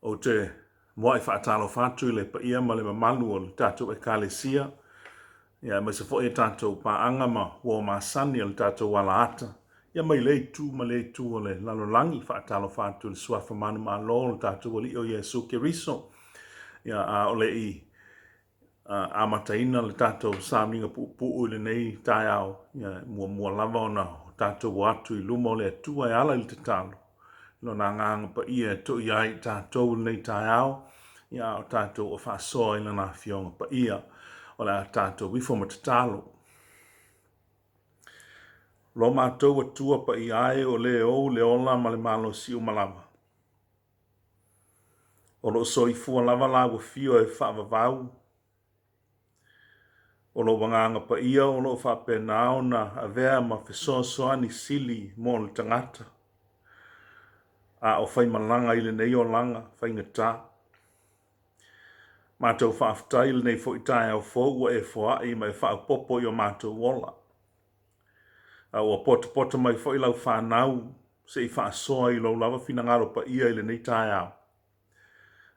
Ou te muai faatalofa atu i le paia ma le mamalu o le tatou Ekalesia, ia aemaise foi a tatou paaga ma uo masani o le tatou alaata, ia mai lea itu ma lea itu o le lalolagi. Faatalofa atu i le Suafa manumalo o le tatou Alii o Iesu Keriso. Ia a o le i amataina le tatou sauniga puupuu i lenei taeao, ia, muamua lava ona tatou o atu i luma o le Atua e ala i le tatalo, i Lona Agaga Paia e toia ai i tatou i lenei taeao, ia, a o tatou o faasoa i Lana Afioga Paia. O le a tatou ifo ma tatalo. Lo matou Atua Paia e, o le ou le ola ma le malosi uma lava. O lo o soifua lava Lau Afio e faavavau. O Lou Agaga Paia o lo o faapena ona avea ma fesoasoani sili mo le tagata a o faimalaga i lenei olaga faigata. Matou faafetai i lenei foi taeao fou ua e foai ma e faaopoopo i o matou ola. A ua potopoto mai foi lau fanau se i faasoa i lou lava finagalo paia i lenei taeao.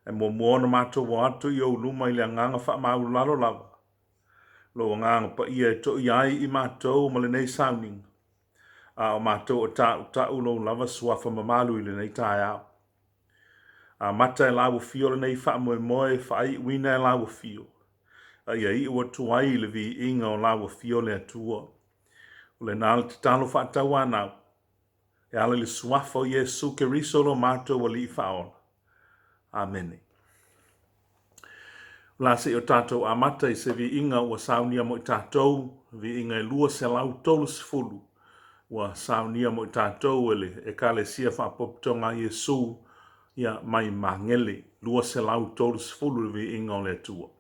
Ae muamua ona matou o atu i ou luma i le agaga faamaualalo lava, lou Agaga Paia e toia ai i matou ma lenei sauniga, a o matou o tautau lou lava suafa mamalu i lenei taeao. Amata e lau afio lenei faamoemoe, faaiuina e lau afio, a ia iu atu ai i le viiga o lau afio le Atua. O lena le tatalo faatauanau, e ala i le suafa o Iesu Keriso lo matou Alii Faaola. Amene. O le a se i o tatou amata i se viiga ua saunia mo i tatou, viiga e 230 ua saunia mo i tatou e le Ekalesia Faapotopotoga a Iesu, ia mai Magele, 230 le viiga o le Atua.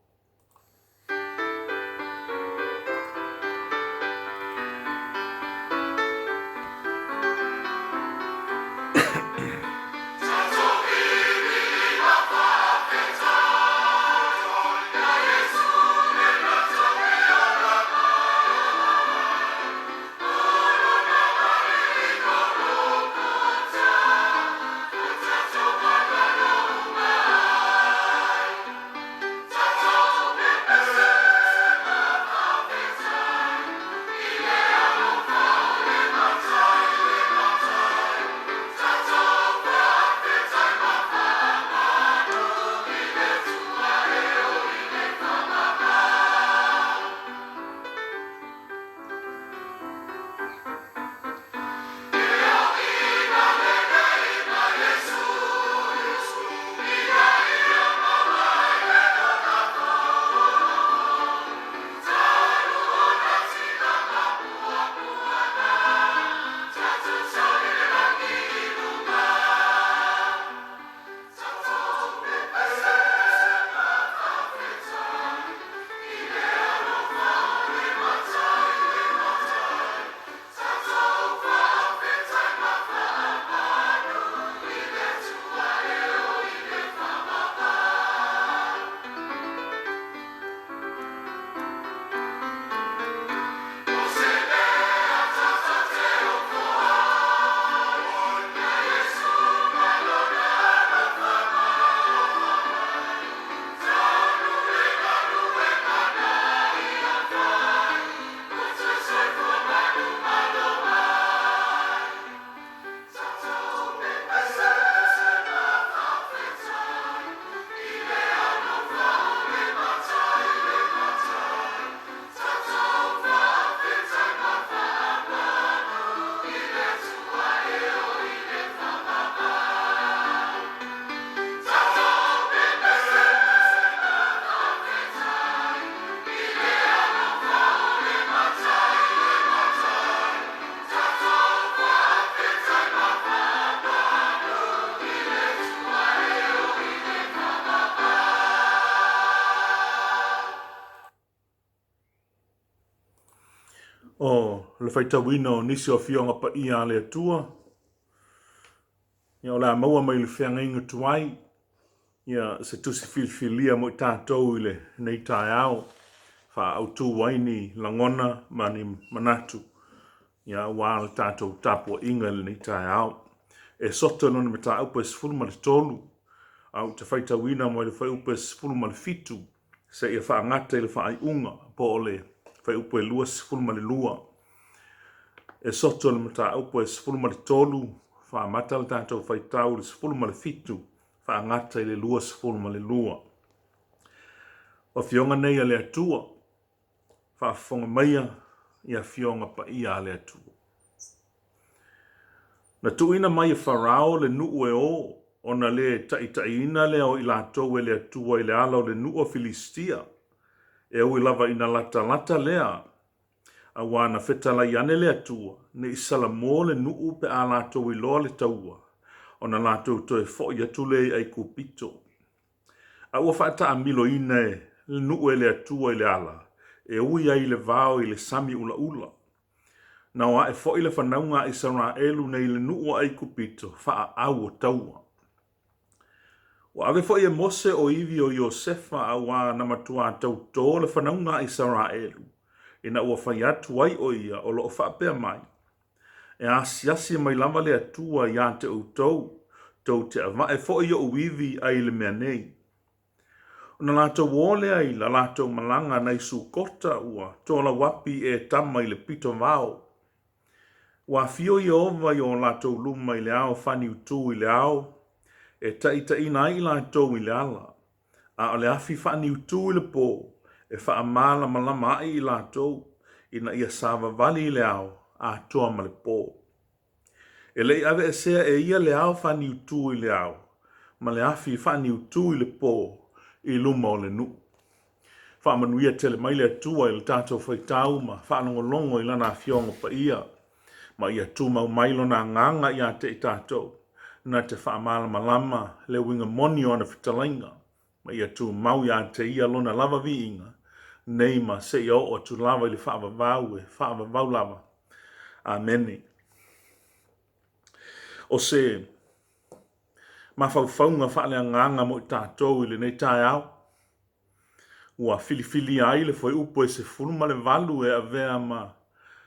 O le faitauina o nisi o Afioga Paia a le Atua, ia o le a maua mai le feagaiga tuai, ia se tusi filifilia mo i tatou i lenei taeao, faaautu ai ni lagona ma ni manatu, ia aua le tatou tapuaiga i lenei taeao. E soto i lona mataupu e 13. A ou te faitauina mai le fuaiupu e 17 seia faagata i le faaiuga, po o le fuaiupu e 22. E soto le mataupu e 13, faamata le tatou faitau i le 17, faagata i le 22. O Afioga nei a le Atua, faafofoga maia i Afioga paia a le Atua. Na tuuina mai e Farao le nuu e o, ona le taitaiina lea o i latou e le Atua i le ala o le nuu o Filistia, e ui lava ina latalata lea, auā na fetalai ane le Atua, ne i salamo le nuu pe a latou iloa le taua, ona latou toe fo'i atu lea i Aikupito. A ua faataamiloina e le nuu e le Atua i le ala, e ui ai i le vao i le sami ulaula. Na o ae foi le fanauga a Isaraelu nei le nuu o Aikupito faaau o taua. Ua ave foi e Mose o ivi o Iosefa auā na matuā tautō le fanauga a Isaraelu, ina ua fai atu ai o ia o lo o faapea mai, E asiasi mai lava le Atua iā te outou, tou te avae foi i oʻu ivi ai le mea nei. Ona latou o lea i la latou malaga nai Sukota ua tolauapi i Etama i le pito vao. Ua afio Ieova i o latou luma i le ao faaniutū i le ao, e taitaiina ai i latou i le ala, a o le afi faaniutū i le pō, e faamalamalama ai i latou, ina ia savavali i le ao atoa ma le pō. E le i aveesea e ia le ao faaniutū i le ao, ma le afi faaniutū i le pō i luma o le nuu. Faamanuia tele mai le Atua i le tatou faitau ma faalogologo i Lana Afioga Paia, ma ia tumau mai Lona Agaga iā te i tatou, na te faamalamalama le uiga moni o Ana fetalaiga, ma ia tumau iā te Ia Lona lava viiga, nei ma seia oo atu lava i le faavavau e faavavau lava. Amene. O se mafaufauga faaleagaga mo i tatou i lenei taeao, Ua filifilia ai le fuaiupu e 18 e avea ma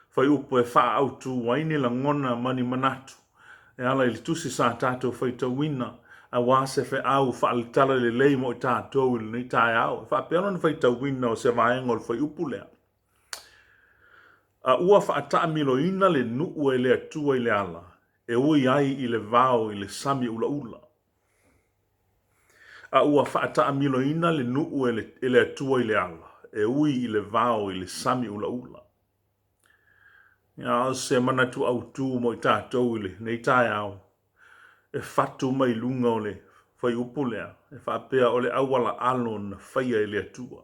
fuaiupu e faaautu ai ni lagona ma ni manatu e ala i le tusi sa tatou faitauina aua se feau faale-talalelei mo i tatou i lenei taeao. E faapea lona faitauina o se vaega o le fuaiupu lea. A ua faataamiloina le nuu e le Atua i le ala e ui ai i le vao i le sami ulaula. A ua faataamiloina le nuu e le Atua i le ala, e ui i le vao i le sami ulaula. A o se manatu autū mo i tatou i lenei taeao, e fatu mai luga o le fuaiupu lea, e faapea o le auala alo na faia e le Atua.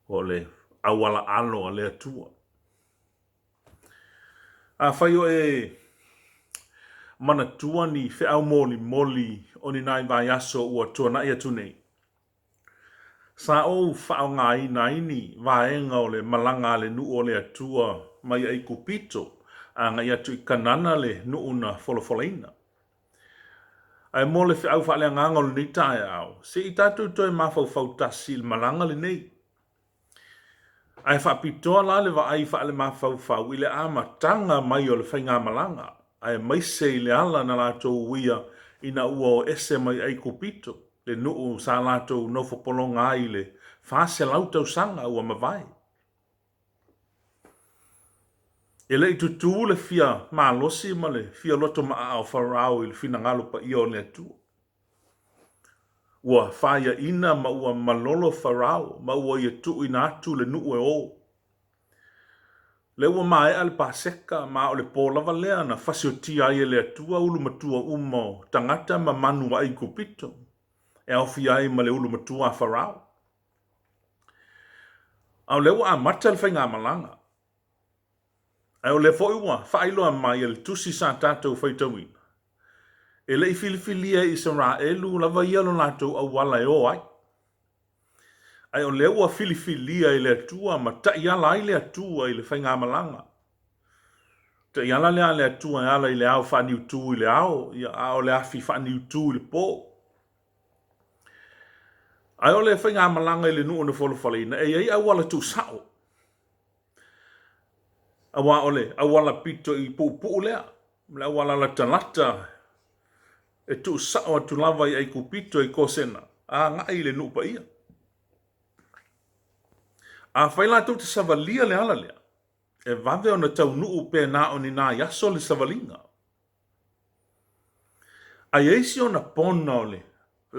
O le auala alo a le Atua. Afai o e manatua ni feau molimoli o ni nai vaiaso ua tuanai atu nei, sa ou faaaogaina ai ni vaega o le malaga a le nuu o le Atua mai Aikupito agai atu i Kanana le nuu na folafolaina. Ae mo le feau faaleagaga o lenei taeao, se i tatou toe mafaufau tasi i le malaga lenei. Ae faapitoa la le vaai faalemafaufau i le amataga mai o le faigamalaga, aemaise i le ala na latou uia ina ua o ese mai Aikupito, le nuu sa latou nofo pologa ai i le 400 tausaga ua mavae. E le i tutū le fia malosi ma le fia loto maaa o Farao i le finagalo paia o le Atua. Ua faiaina ma ua malolo Farao ma ua ia tuuina atu le nuu e o. Lea ua maea le Paseka ma o le pō lava lea na fasiotia ai e le Atua ulu matua uma o tagata ma manu a Aikupito, e aofia ai ma le ulu matua a Farao. A o lea ua amata le faigamalaga. Ae o lea foi ua faailoa mai e le tusi sa tatou faitauina, e le i filifilia e Isaraelu lava ia lo latou auala e o ai. Ae o lea ua filifilia e le Atua ma taiala ai le Atua i le faigamalaga. Taiala lea a le Atua e ala i le ao faaniutū i le ao, ia, a o le afi faaniutū i le pō. Ae o le faigamalaga i le nuu na folafolaina, e i ai auala tuusao. Aua o le auala pito i puupuu lea, le auala latalata e tuusao atu lava i Aikupito i Kosena, agai i le nuu paia. Afai latou te savalia le ala lea, e vave ona taunuu pe na o ni nai aso le savaliga. A i ai si ona pona o le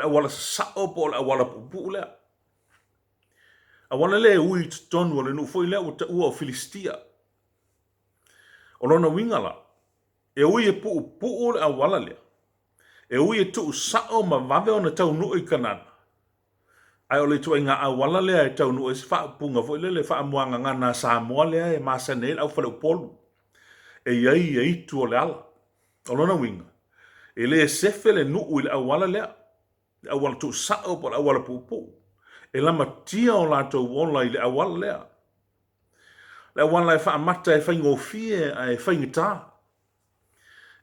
auala sasao po o le auala puupuu lea, auala lea e ui i totonu o le nuu foi lea ua taua o Filistia. O lona uiga la, e ui e puupuu le auala lea, e ui e tuusao ma vave ona taunuu i Kanana, Ae o le ituaiga auala lea e taunuu ai se faaupuga foi lele faamuagagana a Samoa lea e masani ai le aufaleupolu, e i ai ia itu o le ala. O lona uiga, e le sefe le nuu i le auala lea, le auala tuusao po o le auala puupuu. E lamatia o latou ola i le auala lea. Le auala e faamata e faigofie ae faigata.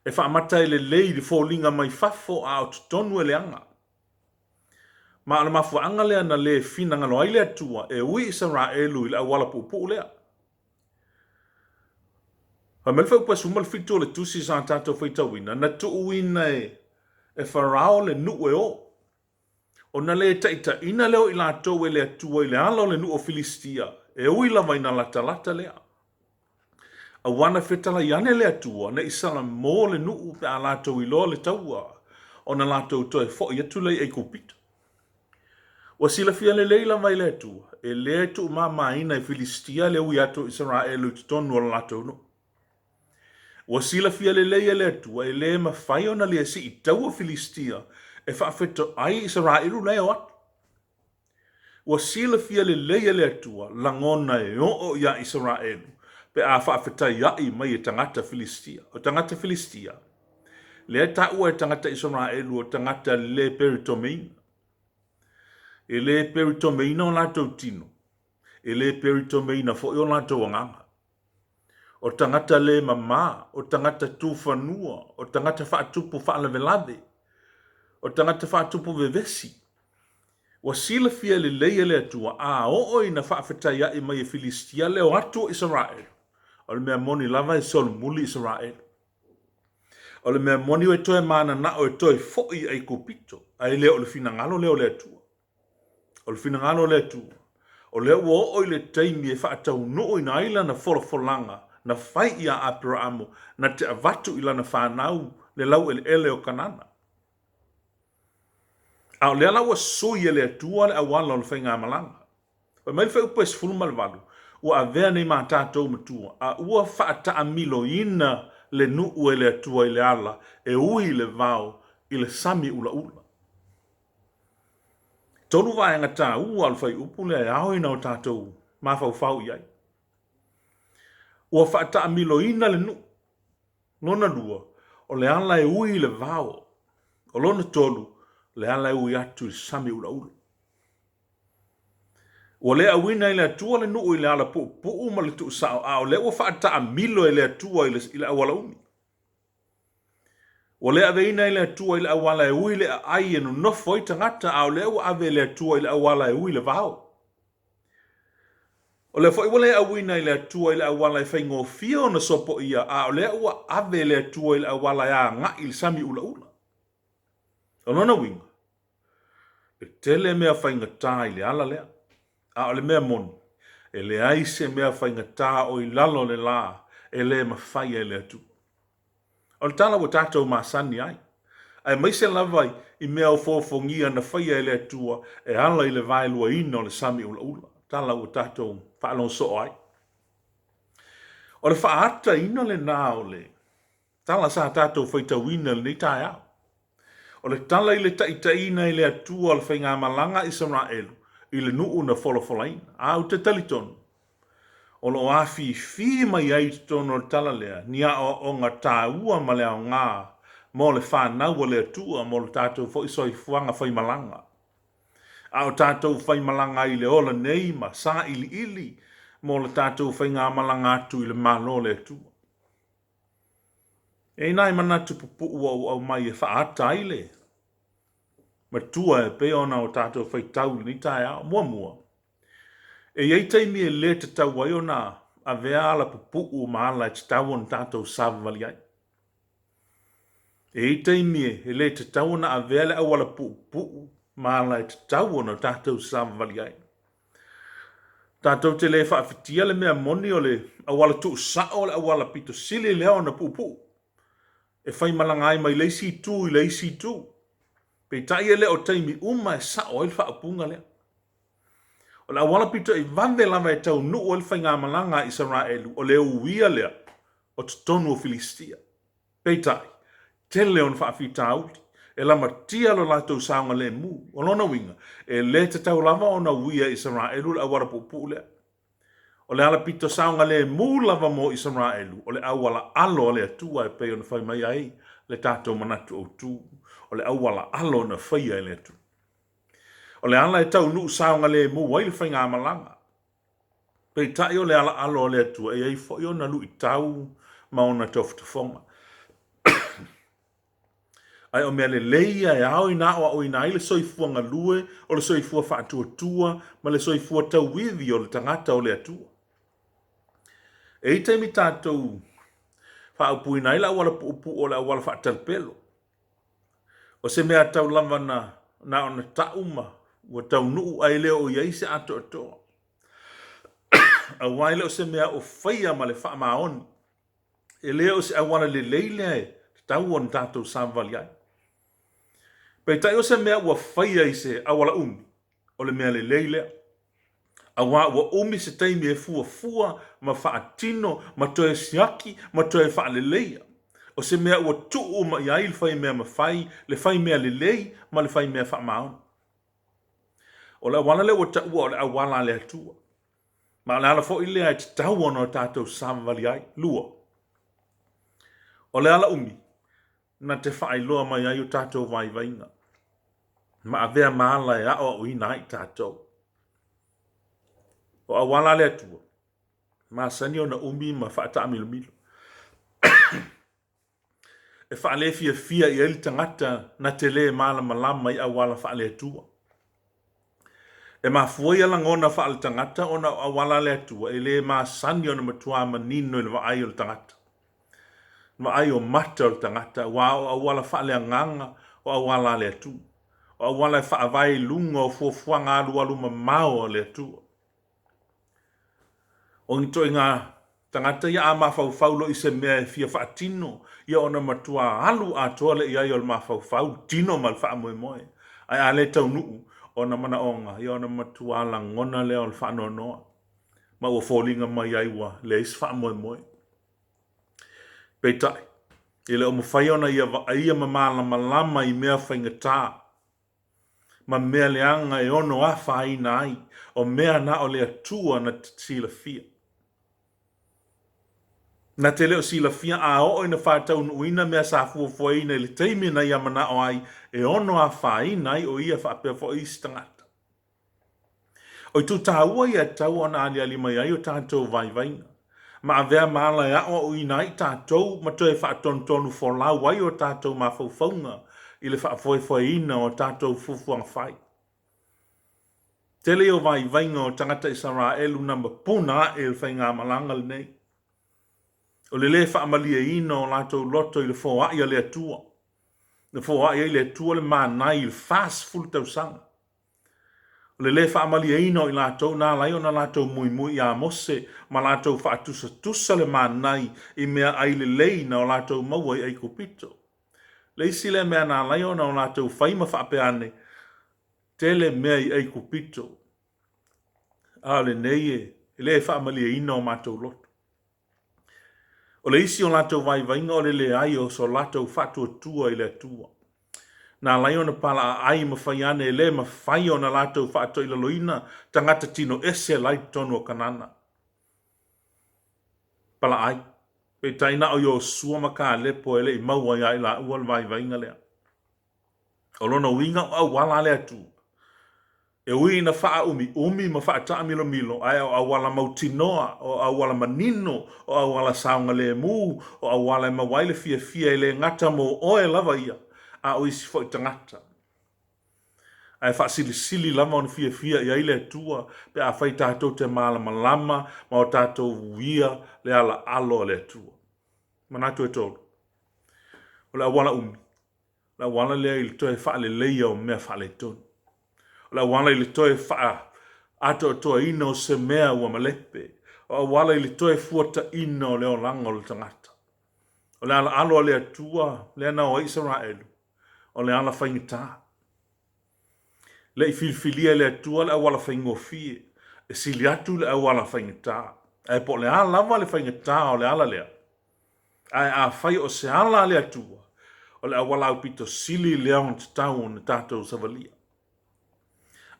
E faamata e lelei i le foliga mai fafo a o totonu e leaga. Ma o le mafuaaga lea na le finagalo ai le Atua e ui Isaraelu i le auala puupuu lea. Fai mai le fuaiupu 17 o le tusi sa tatou faitauina, na tuuina e Farao le nuu e o, ona le taitaiina lea o i latou e le Atua i le ala o le nuu o Filistia, e ui lava ina latalata lea. Aua na fetalai ane le Atua ne i salamo le nuu pe a latou iloa le taua, ona latou toe foi atu lea i Aikupito. Ua silafia lelei lava e le Atua, e le tuumamaina e Filistia le ui atu o Isaraelu i totonu o le latou nuu. Ua silafia lelei e le Atua, e le mafai ona le sii taua Filistia e faafetoai Isaraelu la e o atu. Ua silafia lelei e le Atua lagona e oo iā Isaraelu pe a faafetaiaʻi mai e tagata Filistia. O tagata Filistia, lea e taua e tagata Isaraelu o tagata le peritomeina. E le peritomeina o latou tino, e le peritomeina foi o latou agaga. O tagata le mama, o tagata tufanua, o tagata faatupu faalavelave, o tagata faatupu vevesi. Ua silafia lelei e le Atua, a oo ina faafetaiaʻi mai e Filistia le o atu o Isaraelu, o le mea moni lava e solomuli Isaraelu. O le mea moni e toe mananao e toe foi i Aikupito, ae le o le finagalo lea o le Atua. O le finagalo o le Atua, o lea ua oo i le taimi e faataunuuina ai lana folafolaga na fai iā Aperaamu na te avatu i lana fanau le laueleele o Kanana. A o lea la ua sui e le Atua le auala o le faigamalaga. Fai mai le fuaiupu e 18, Ua avea nei ma tatou matua, a ua faataamiloina le nuu e le Atua i le ala e ui i le vao i le sami ulaula. Tolu vaega taua o le fuaiupu lea e ao ina o tatou mafaufau i ai. Ua faataamiloina le nuu. Lona lua, o le ala e ui i le vao. O lona tolu, o le ala e ui atu i le sami ulaula. Ua le auina e le Atua le nuu i le ala puupuu ma le tuusao, a o lea ua faataamilo e le Atua i le auala umi. Ua le aveina e le Atua i le auala e ui le aai e nonofo ai tagata, a o lea ua ave e le Atua i le auala e ui le vao. O lea foi ua le auina e le Atua i le auala e faigofie ona sopoia, a o lea ua ave e le Atua i le auala e agai i le sami ulaula. O lona uiga, e tele mea faigata i le ala lea, a o le mea moni, e leai se mea faigata o i lalo o le lā e le mafaia e le Atua. O le tala ua tatou masani ai, aemaise lava i mea ofoofogia na faia e le Atua e ala i le vaeluaina o le sami ulaula, tala ua tatou faalogo soo ai. O le faaataina lena o le tala sa tatou faitauina i lenei taeao. O le tala i le taitaiina e le Atua o le faigamalaga a Isaraelu i le nuu na folafolaina. A ou te talitonu, o lo o afifi mai ai i totonu o le tala lea ni aoaoga taua ma le aoga mo le fanau a le Atua mo le tatou foi soifuaga faimalaga. A o tatou faimalaga ai i le ola nei ma sailiili mo le tatou faigamalaga atu i le Malo o le Atua. E i ai nai manatu pupuu ua ou aumai e faaata ai le matua e pei ona o tatou faitau i lenei taeao. Muamua, e i ai taimi e le tatau ai ona avea ala pupuu ma ala e tatau ona tatou savavali ai. E i ai taimi e le tatau ona avea le auala puupuu ma ala e tatau ona tatou savavali ai. Tatou te le faafitia le mea moni o le auala tuusao o le auala pito sili lea ona puupuu e faimalaga ai mai le isi itu i le isi itu. Peitai e le o taimi uma e sao ai le faaupuga lea. O le auala pito i vave lava e taunuu ai le faigamalaga a Isaraelu o le uia lea o totonu o Filistia. Peitai, tele ona faafitauli, e lamatia lo latou saogalemu. O lona uiga, e le tatau lava ona uia e Isaraelu le auala puupuu lea. O le ala pito saogalemu lava mo Isaraelu, o le auala alo a le Atua e pei ona fai mai ai le tatou manatu autu, o le auala alo na faia e le Atua. O le ala e taunuu saogalemu ai le faigamalaga. Peitai o le ala alo a le Atua e i ai foi ona luitau ma ona tofotofoga. Ae o mea lelei ia e ao ina aoaoina ai le soifua galue, o le soifua faatuatua ma le soifua tauivi o le tagata o le Atua. E i ai taimi tatou faaupuina ai le auala puupuu o le auala faatalapelo. O se mea tau lava na na ona tau ma ua taunuu ae le o i ai se atoatoa. Aua e le o se mea o faia ma le faamaoni. E le o se auala lelei lea e tatau ona tatou savavali ai. Peitai o se mea ua faia i se auala umi, o le mea lelei lea. Aua ua umi se taimi e fuafua ma faatino ma toe siaki ma toe faaleleia. O se mea ua tuu uma i ai le faimea mafai, le faimea lelei ma le faimea faamaoni. O le auala lea ua taua o le auala a le Atua. Ma o le ala foi lea e tatau ona tatou savavali ai. 2. O le ala umi na te faailoa mai ai o tatou vaivaiga ma avea ma ala e aoaoina ai tatou. O auala a le Atua, masani ona umi ma faataamilomilo. E faalefiafia i ai le tagata na te lē malamalama i auala faale-Atua. E mafua ia lagona faaletagata ona o auala a le Atua e lē masani ona matuā manino i le vaai o le tagata, vaai o mata o le tagata, aua o auala faaleagaga o auala a le Atua, o auala e faavae i luga o fuafuaga alualu mamao a le Atua. O ni ituaiga tagata ia a mafaufau loa i se mea e fia faatino, ia ona matua alu atoa lea i ai o le mafaufau, tino ma le faamoemoe. Ae a le taunuu ona manaoga, ia ona matua lagona lea o le faanoanoa, ma ua foliga mai ai ua leai se faamoemoe. Peitai, e le o mafai ona ia vaaia ma malamalama i mea faigata ma mea leaga e ono afaina ai, o mea na o le Atua na te silafia. Na te le o silafia a oo ina faataunuuina mea sa fuafuaina i le taimi na ia manao ai e ono afaina ai o ia faapea foi isi tagata. O itu taua ia e tatau ona aliali mai ai o tatou vaivaiga, ma avea ma ala e aoaoina ai tatou ma toe faatonutonu folau ai o tatou mafaufauga i le faafoefoeina o tatou fuafuaga fai. Tele ia o vaivaiga o tagata Isaraelu na mapuna ae i le faigamalaga lenei. O le lē faamalieina o latou loto i le foai a le Atua. Na foai ai le Atua le manai i le 40 tausaga. O le lē faamalieina o i latou na ala ai ona latou muimui iā Mose ma latou faatusatusa le manai i meaai lelei na o latou maua i Aikupito. Le isi lea mea na ala ai ona o latou fai ma faapea ane, Tele mea i Aikupito, a o lenei e lē faamalieina o matou loto. O le isi o latou vaivaiga o le leai o so latou faatuatua i le Atua. Na ala ai ona palaaai ma fai ane e le mafai ona latou faatoilaloina tagata tino ese la i totonu o Kanana. Palaai, peitai na o Iosua ma Kalepo e le i maua iā i laua le vaivaiga lea. O lona uiga o auala a le Atua. E ui ina faaumiumi ma faataamilomilo, ae o auala mautinoa, o auala manino, o auala saogalemu, o auala e maua ai le fiafia e le gata mo oe lava ia, a o isi foi tagata. Ae faasilisili lava ona fiafia i ai le Atua pe afai tatou te malamalama ma o tatou uia le ala alo a le Atua. Manatu e tolu. O le auala umi, o le auala lea i le toe faaleleia o mea faaletonu. O le auala i le toe faaatoatoaina o se mea ua malepe. O auala i le toe fuataina o le olaga o le tagata. O le ala alo a le Atua lea na o ai Isaraelu, o le ala faigata. Le i filifilia e le Atua le auala faigofie, e sili atu le auala faigata. Ae po o le a lava le faigata o le ala lea, ae afai o se ala a le Atua, o le auala aupito sili lea ona tatau ona tatou savalia.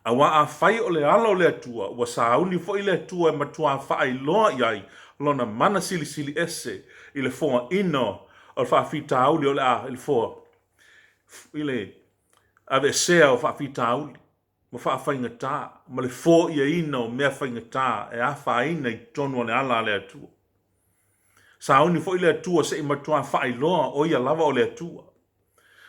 Aua afai o le ala o le Atua, ua sauni foi le Atua e matuā faailoa i ai lona mana silisili ese i le foaina o le faafitauli o le a i le foa i le aveesea o faafitauli ma faafaigata ma le foiaina o mea faigata e afaina i totonu o le ala a le Atua. Sauni foi le Atua se i matuā faailoa o ia lava o le Atua.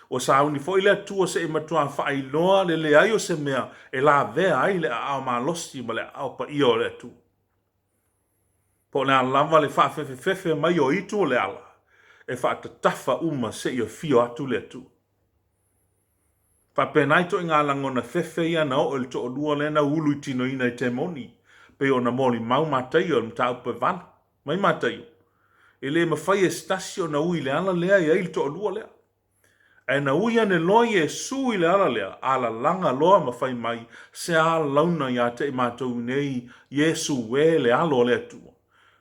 Ua sauni foi le Atua se i matuā faailoa le leai o se mea e lavea ai le aao malosi ma le aao paia o le Atua. Po o le a lava le faafefefefe mai o itu o le ala, e faatatafa uma se i afio atu le Atua. Faapena ituaiga lagona fefe ia na oo i le toalua lea na ulu i tinoina e temoni, pei ona molimau Mataio i le mataupu e 8. Mai Mataio, e le mafai e se tasi ona ui i le ala lea e ai le toalua lea. Ae na ui ane loa Iesu i le ala lea, alalaga loa ma fai mai, Se a launa ia te i matou nei, Iesu e le Alo o le Atua?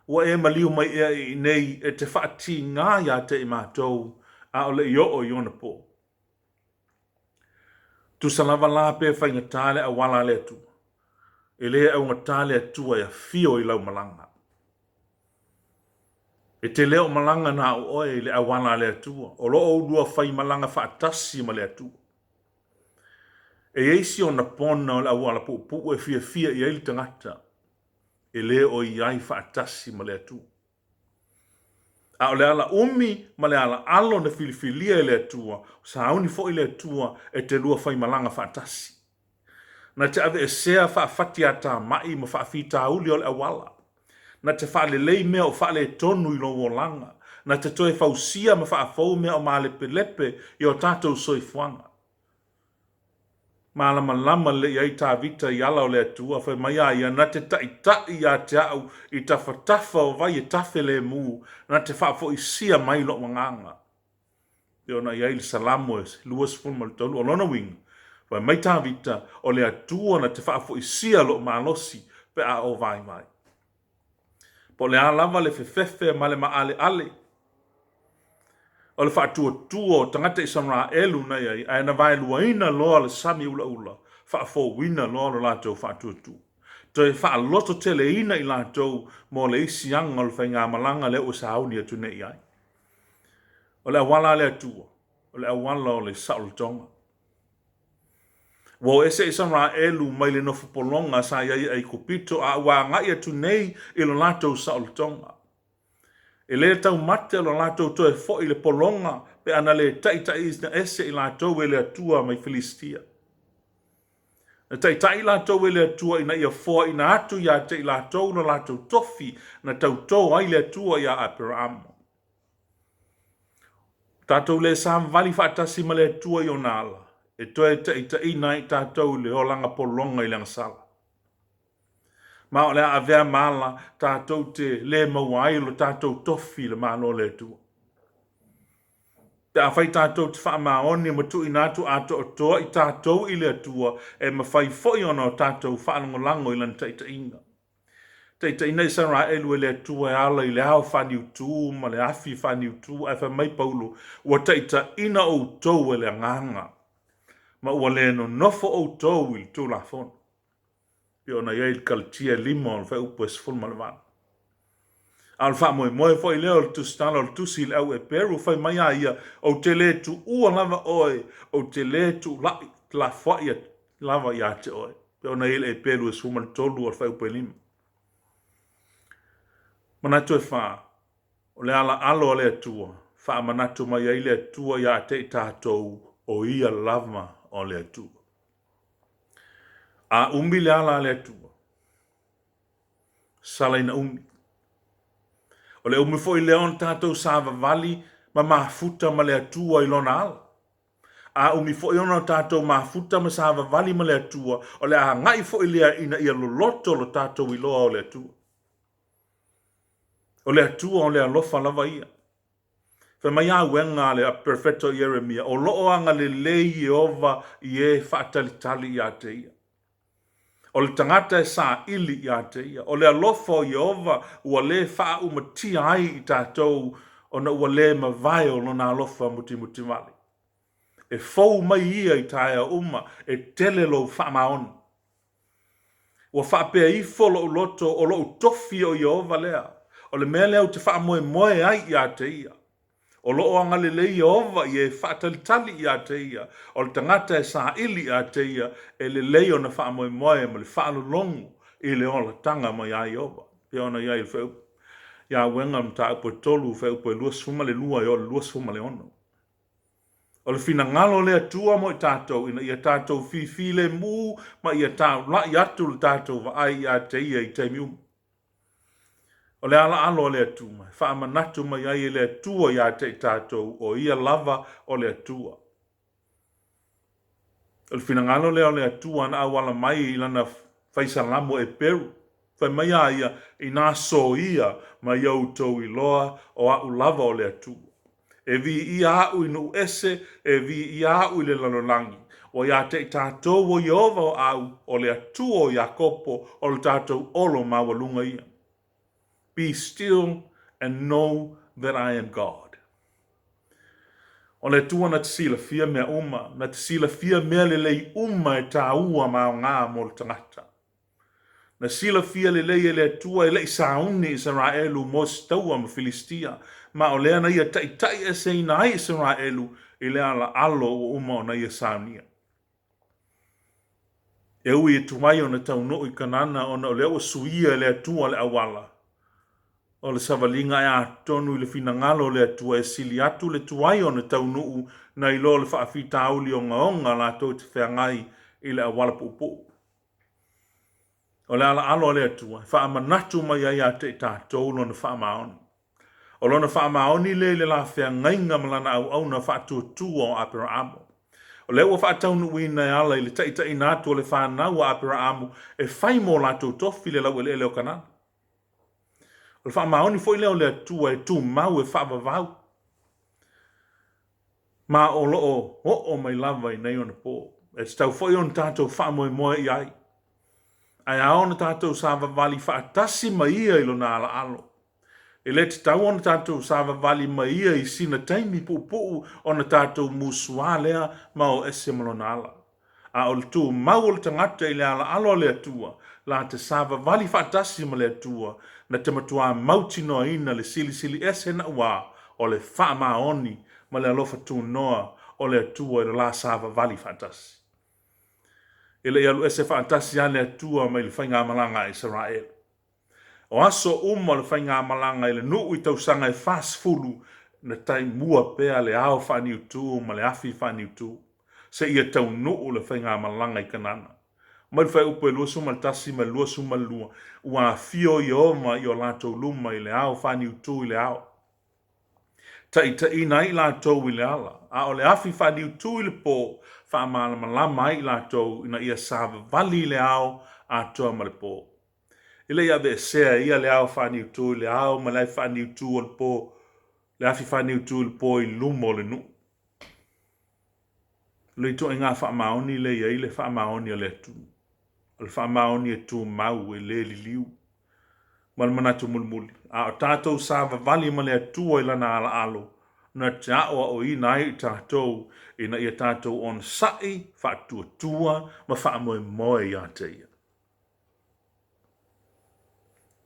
Ua e maliu mai ea i inei e te faatigā ia te i matou, a o le i oo i ona pō? Tusa lava la pe faigata le auala a le Atua, e le augata le Atua e afio i lau malaga. E te le o malaga na o oe i le auala a le Atua, o lo o ulua faimalaga faatasi ma le Atua. E i ai si ona pona o le auala puupuu e fiafia i ai le tagata, e le o i ai faatasi ma le Atua. A o le ala umi ma le ala alo na filifilia e le Atua, sauni foi le Atua e te lua faimalaga faatasi. Na te aveesea faafatiatamai ma faafitauli o le auala. Na te faalelei mea o faaletonu i lou olaga. Na te toe fausia ma faafou mea o malepelepe i o tatou soifuaga. Malamalama lelei ai Tavita i ala o le Atua, fai mai a ia, Na te taitai ia te au i tafatafa o vai e tafe lemu, na te faafoisia mai lou agaga. Pei ona i ai le Salamo e 23, o lona uiga, fai mai Tavita, o le Atua na te faafoisia lou malosi pe a ou vaivai. Po o le a lava le fefefe ma le maaleale o le faatuatua o tagata Isaraelu na i ai, ae na vaeluaina loa le sami ulaula, faafouina loa lo latou faatuatua. Toe faalototeleina i latou mo le isi aga o le faigamalaga lea ua sauni atu nei i ai. O le auala a le Atua, o le auala o le saolotoga. Ua o ese Isaraelu mai le nofo pologa sa i ai i Aikupito, a ua agai atu nei i lo latou saolotoga. E le taumate lo latou toe foi i le pologa pe a na le taitaiina ese i latou e le Atua mai Filisitia. Na taitai latou e le Atua ina ia foaina atu ia te i latou lo latou tofi na tautō ai le Atua iā Aperaamo. Tatou le savavali faatasi ma le Atua i ona ala, e toe taitaiina ai tatou i le olaga pologa i le agasala. Ma o le a avea ma ala tatou te le maua ai lo tatou tofi i le Malo o le Atua. Pe afai tatou te faamaoni ma tuuina atu atoatoa i tatou i le Atua, e mafai foi ona o tatou faalagolago i Lana taitaiga. Taitaiina Isaraelu e le Atua e ala i le ao faaniutū ma le afi faaniutū, ae fai mai Paulo, ua taitaiina outou e le Agaga, ma ua le nonofo outou i le Tulafono. Pei ona i ai i le Kalatia e 5 o le fuaiupu e 18. A o le faamoemoe foi lea o le tusitala o le tusi i le au Eperu, fai mai a ia, Ou te le tuua lava oe, ou te le tuula'i lafoai lava ia te oe. Pei ona i ai i le Eperu e 13 o le fuaiupu e 5. Manatu e 4, o le ala alo a le Atua, faamanatu mai ai le Atua ia te i tatou, o Ia lava o le Atua. A umi le ala a le Atua, sala ina umi. O le umi foi lea ona tatou savavali ma ma mafuta ma le Atua i Lona ala. A umi foi ona tatou mafuta ma savavali ma le Atua, o le a agai foi lea ina ia loloto lo tatou iloa o le Atua. O le Atua o le alofa lava ia. Fai mai auega a le Perofeta Ieremia, o lo o agalelei Ieova i e faatalitali ia te ia. O le tagata e saili ia te ia. O le alofa o Ieova ua le faaaumatia ai i tatou ona ua le mavae o lona alofa mutimutivale. E fou mai ia i taeao uma, e tele lou faamaoni. Ua faapea ifo lou loto, o lou tofi o Ieova lea, o le mea lea ou te faamoemoe ai ia te ia. O lo o agalelei Ieova i e faatalitali ia te ia, o le tagata e saili ia te ia, e lelei ona faamoemoe ma le faalologo i le olataga mai a Ieova. Pei ona i ai i le fuaiupu i Auega o le mataupu e 3, fuaiupu e 22 e oo i le 26. O le finagalo o le Atua mo i tatou, ina ia tatou fifilemu ma ia taulai atu le tatou vaai ia te ia i taimi uma. O le alaalo a le Atua, e faamanatu mai ai e le Atua ia te i tatou, o ia lava o le Atua. O le finagalo lea o le Atua na auala mai i lana faisalamo Eperu, fai mai a ia, inā soia ma ia outou iloa o a'u lava o le Atua. E viia a'u i nuu ese, e viia a'u i le lalolagi. Ua ia te i tatou o Ieova o a'u, o le Atua o Iakopo, o le tatou olo maualuga ia. Be still and know that I am God. O le Atua na te silafia mea uma, na te silafia mea lelei uma e tāua ma aoga mo le tagata. Na silafia lelei e le Atua e le i sauni Isaraelu mo se taua ma Filistia, ma o lea na ia taitai eseina ai Isaraelu i le alaalo ua uma ona ia saunia. E ui e tuai ona taunuu i Kanana ona o lea ua suia e le Atua le auala o le savaliga ae atonu i le finagalo o le Atua e sili atu le tuai ona taunuu nai lo le faafitauli ogaoga latou te feagai i le auala puupuu. O le alaalo a le Atua e faamanatu mai ai ia te i tatou lona faamaoni. O lona faamaoni lea i le la feagaiga ma lana auauna faatuatua o Aperaamo. O lea ua faataunuuina e ala i le taitaiina atu o le fanau a Aperaamo e fai mo latou tofi le laueleele o Kanana. O le faamaoni foi lea o le Atua e tumau e faavavau, ma o lo o oo mai lava i nei ona po. E tatau foi ona tatou faamoemoe i ai, ae ao ona tatou savavali faatasi ma ia i lona alaalo. E le tatau ona tatou savavali ma ia i sina taimi puupuu ona tatou musuā lea ma o ese ma lona ala. A o le tumau o le tagata i le alaalo a le Atua, la te savavali faatasi ma le Atua, na te matuā mautinoaina le silisili ese naʻuā o le faamaoni ma le alofa tunoa o le Atua i lo la savavali faatasi. E le i alu ese faatasi lava le Atua mai le faigamalaga a Isaraelu. O aso uma o le faigamalaga i le nuu i tausaga e 40, na taimua pea le ao faaniutū ma le afi faaniutū, seia taunuu le faigamalaga i Kanana. Mai le fuaiupu e 21 ma le 22, ua afio Ieova i o latou luma i le ao faaniutū i le ao, taitaiina ai i latou i le ala, a o le afi faaniutū i le pō, faamalamalama ai i latou ina ia savavali i le ao atoa ma le pō. E le i aveesea e ia le ao faaniutū i le ao ma le afi faaniutū o le pō, le afi faaniutū i le pō i luma o le nuu. O le ituaiga faamaoni lea e i ai le faamaoni a le Atua. O le faamaoni e tumau, e le liliu. Ma le manatu mulimuli, a o tatou savavali ma le Atua i lana alaalo, na te aoaoina ai i tatou ina ia tatou onosai, faatuatua ma faamoemoe ia te ia.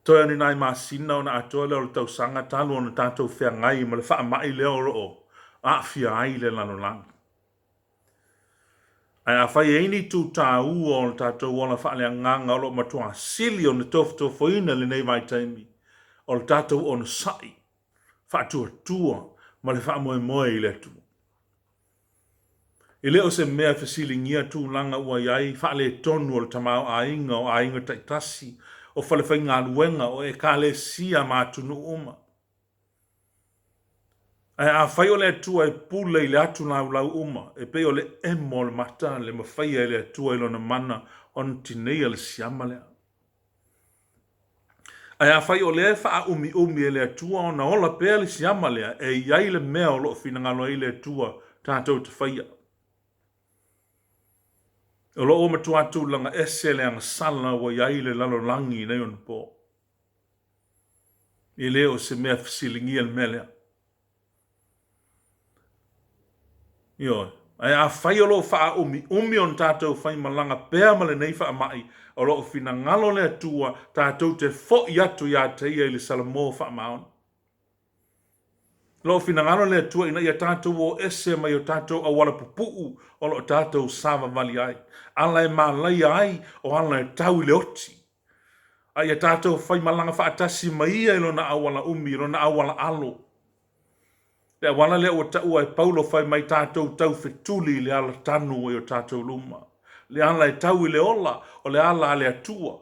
Toe o ni nai masina ona atoa lea o le tausaga talu ona tatou feagai ma le faamai lea o lo o aafia ai le lalolagi. Ae afai e i ai ni itu taua o le tatou ola faaleagaga o lo o matuā sili ona tofotofoina i lenei vaitaimi, o le tatou onosai, faatuatua ma le faamoemoe i le Atua. E le o se mea e fesiligia tulaga ua i ai faaletonu o le tamaoaiga o aiga taitasi, o falefaigaluega, o ekalesia ma atunuu uma. Ae afai o le Atua e pule i le atu laulau uma, e pei o le emo o le mata le mafaia e le Atua i lona mana ona tineia le siama lea. Ae afai o lea e faaumiumi e le Atua ona ola pea le siama lea, e i ai le mea o lo o finagalo ai le Atua tatou te faia. O lo o ua matua tulaga ese le agasala ua i ai le lalolagi i nei ona po. E le o se mea fesiligia le mea lea. Ioe. Ae afai o lo o faaumiumi ona tatou faimalaga pea ma lenei faamai, o lo o finagalo le Atua tatou te foi atu ia te Ia i le Salamo faamaoni. O lo o finagalo le Atua ina ia tatou o ese mai o tatou auala pupuu o lo o tatou savavali ai, ala e malaia ai o ala e tau i le oti, a ia tatou faimalaga faatasi ma Ia i Lona auala umi, i Lona auala alo. Le auala lea ua taua e Paulo fai mai tatou taufetuli i le ala tanu ua i o tatou luma. Le ala e tau i le ola, o le ala a le Atua,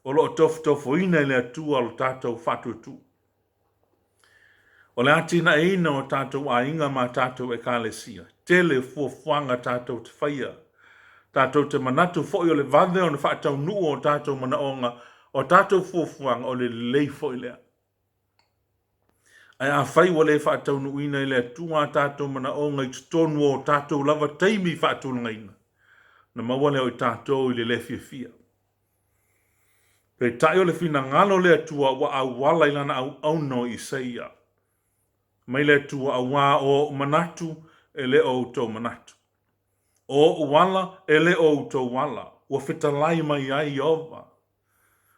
o lo o tofotofoina e le Atua lo tatou faatuatua. O le atinaeina o tatou aiga ma tatou Ekalesia, tele fuafuaga tatou te faia. Tatou te manatu foi o le vave ona faataunuu o tatou manaoga, o tatou fuafuaga, o le lelei foi lea. Ae afai ua le faataunuuina e le Atua a tatou manaoga i totonu o tatou lava taimi faatulagaina, ona maua lea o i tatou i le le fiafia. Peitai o le finagalo o le Atua ua auala i lana auauna o Isaia. Mai le Atua, auā o oʻu manatu e le o outou manatu. O oʻu ala e le o outou ala, ua fetalai mai ai Ieova.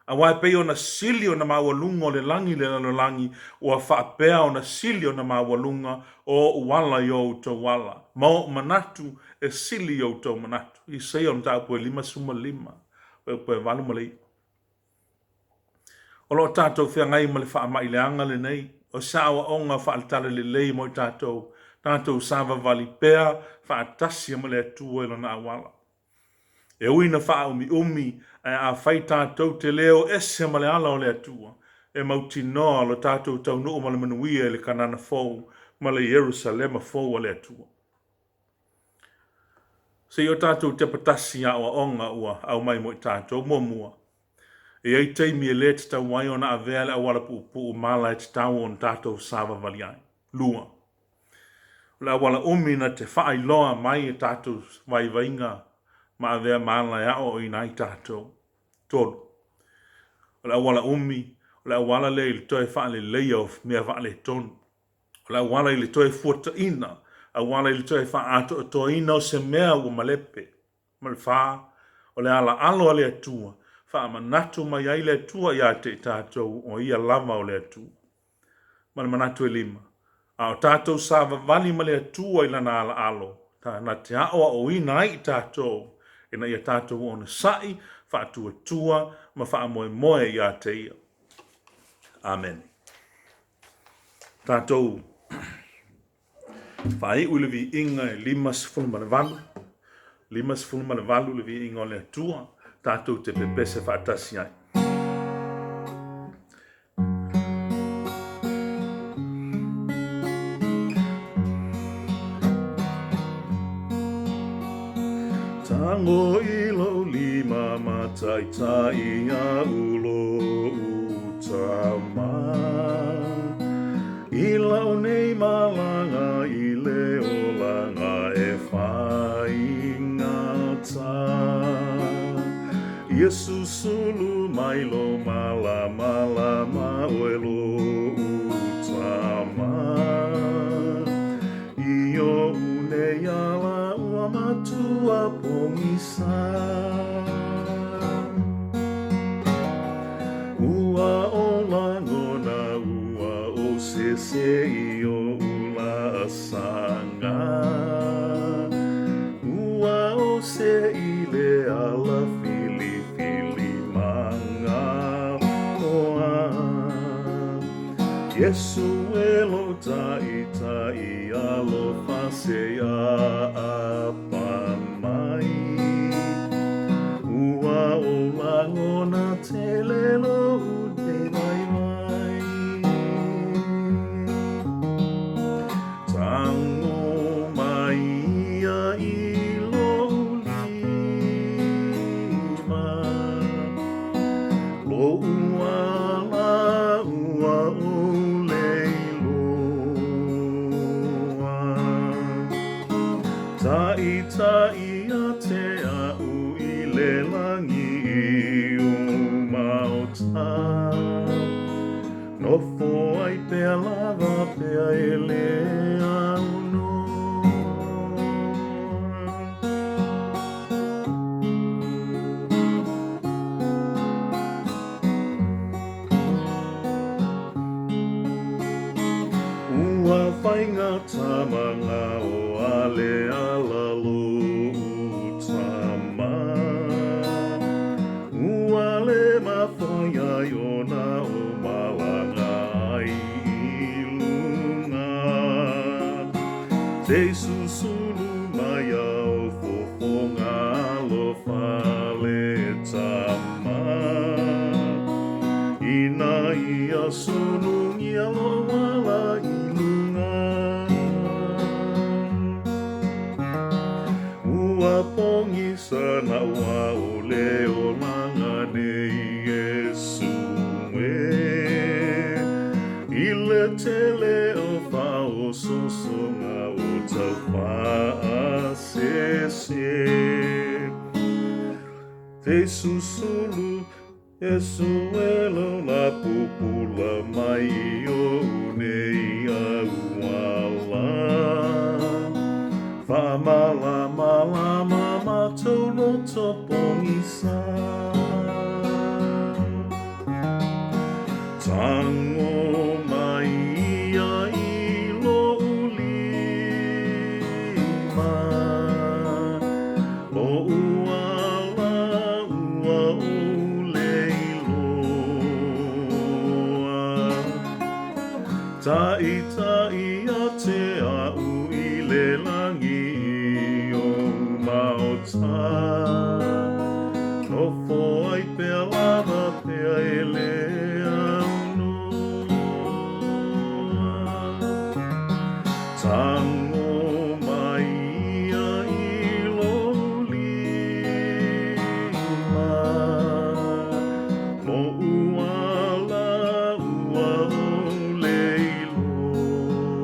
Auā e pei ona sili ona maualuga o le lagi i le lalolagi, ua faapea ona sili ona maualuga o oʻu ala i o outou ala, ma oʻu manatu e sili i o outou manatu. Isaia o le mataupu e 55, fuaiupu e 8 ma le 9. O lo o tatou feagai ma le faamai leaga lenei, o se aoaoga faale-talalelei mo i tatou, tatou savavali pea faatasi ma le Atua i Lona auala. E ui ina faaumiumi, ae afai tatou te le o ese ma le ala o le Atua, e mautinoa lo tatou taunuu ma le manuia i le Kanana fou ma le Ierusalema fou a le Atua. Se i o tatou tepa tasi i aoaoga ua aumai mo i tatou. Muamua, e i ai taimi e le tatau ai ona avea le auala puupuu ma ala e tatau ona tatou savavali ai. Lua, o le auala umi na te faailoa mai e tatou vaivaiga ma avea ma ala e aoaoina ai tatou. 3. O le auala umi, o le auala lea i le toe faaleleia o mea faaletonu. O le auala i le toe fuataina, auala i le toe faaatoatoaina o se mea ua malepe. Ma le 4, o le ala alo a le Atua, faamanatu mai ai le Atua ia te i tatou o Ia lava o le Atua. Ma le manatu e 5, a o tatou savavali ma le Atua i Lana ala alo, na te aoaoina ai i tatou ina ia tatou onosai, faatuatua ma faamoemoe ia te Ia. Amene. Tatou faaiu i le viiga e 58, 58 le viiga o le Atua, tatou te pepese faatasi ai. Tago i lou lima ma taitai iaʻu lou tama I lau nei malaga i le olaga e faigata Iesu sulu mai lo malamalama oe lou tama I oʻu nei ala ua matua pogisa Ua o lagona ua o sese i oʻu laasaga Ua o se i le ala filifili magaoa Iesu e lou taitai alofa se aapa mai Ua o lagona tele lou nei vaivai. ia te a'u i le lagi i ou maota. Nofo ai pea lava pea e le aunoa. Ua faigata manao a le ala lo'u tama. Ua le mafai ai ona o malaga ai i luga. Te susulu mai ao fofoga alofa le tama. Ina ia sunugia lo'u ala i luga. Ua pogisa naʻauao le olaga nei Iesu e. I le tele o faaosoosoga o taufaasese. Te susulu Iesu e lou la pupula mai i oʻu nei auala. Faamalamalama matou loto pogisa. Tago mai ia i lo'u lima, Lo'u ala ua ou le iloa. Taʻitaʻi ia te a'u i le lagi i ou maota. Nofo ai pea lava pea e le aunoa. Tago mai ia i lou lima, Lo'u ala ua ou le iloa.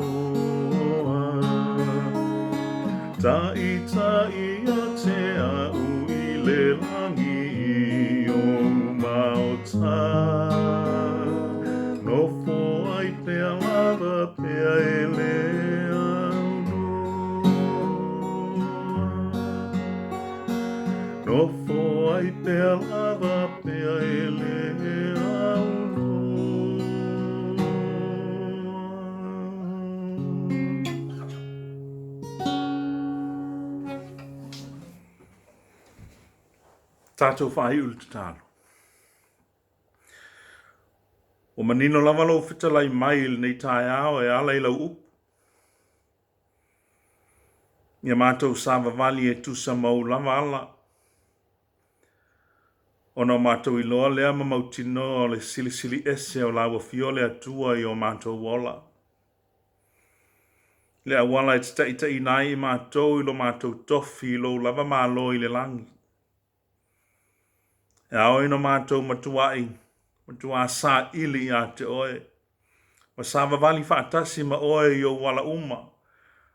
Taʻitaʻi ia te a'u i le lagi i ou maota. Nofo ai pea lava pea e le aunoa. Nofo ai pea lava pea e le aunoa. Tatou faaiu le tatalo. Ua manino lava lou fetalai mai i lenei taeao e ala i lau upu. Ia matou savavali e tusa ma ou lava ala. Ona o matou iloa lea ma mautinoa o le silisili ese o lau afio le Atua i o matou ola. Le auala e te taitaiina ai i matou i lo matou tofi i lou lava Malo i le lagi. E ao ina matou matuai, matuā saili ia te oe, ma savavali faatasi ma oe i ou ala uma,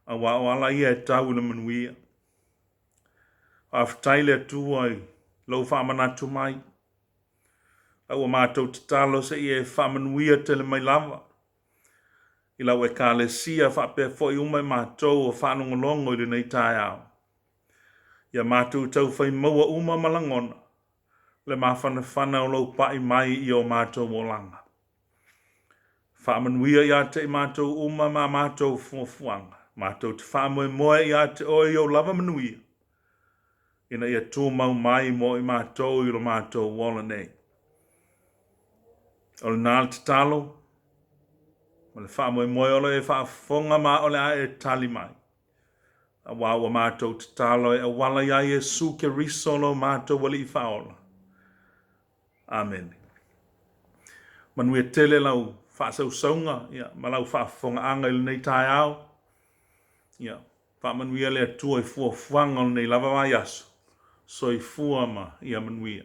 auā o ala ia e tau i le manuia. Faafetai le Atua i lou faamanatu mai. A ua matou tatalo se i e faamanuia tele mai lava i lau Ekalesia faapea foi uma i matou o faalogologo i lenei taeao. Ia matou taufai maua uma ma lagona le mafanafana o lou paʻi mai i o matou olaga. Faamanuia ia te i matou uma ma a matou fuafuaga. Matou te faamoemoe ia te oe i ou lava manuia, ina ia tumau mai mo i matou i lo matou ola nei. O lena le tatalo ma le faamoemoe o lo e faafofoga ma o le a e tali mai. Auā ua matou tatalo e auala iā Iesu Keriso lo matou Alii Faaola. Amene. Manuia tele lau faasausauga ia, ma lau faafofogaaga i lenei taeao. Ia, faamanuia le Atua i fuafuaga o lenei lava vaiaso. Soifua ma ia manuia.